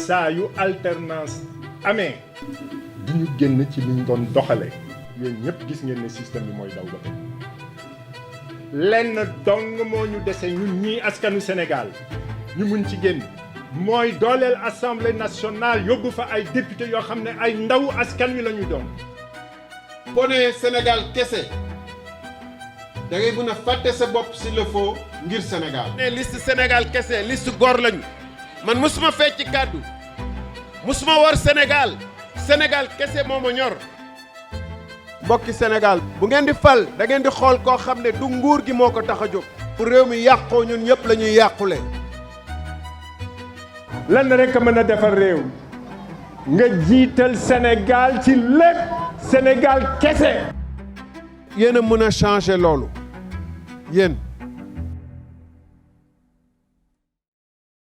saa yu alternance amee du ñu génn ci liñ doon doxale yéen ñëpp gis ngeen ne système bi mooy daw ba tey lenn dong moo ñu dese ñun ñii askanu Sénégal ñu mun ci génn mooy dooleel assemblée nationale yóbbu fa ay député yoo xam ne ay ndaw askan wi la ñu doon. boo nee Sénégal kese da ngay mën a fàtte sa bopp s'il le faut ngir Sénégal. ne liste Sénégal kese liste góor lañu man musuma fecc kàddu musuma war Sénégal Sénégal kese moo ma ñor. mbokki Sénégal bu ngeen di fal da ngeen di xool koo xam ne du nguur gi moo ko tax a jóg. bu réew mi yàqoo ñun ñëpp la ñuy yàqule. lan rek a mën a defar réew nga jiital Sénégal ci lépp Sénégal kese. yéen a mën a changer loolu yéen.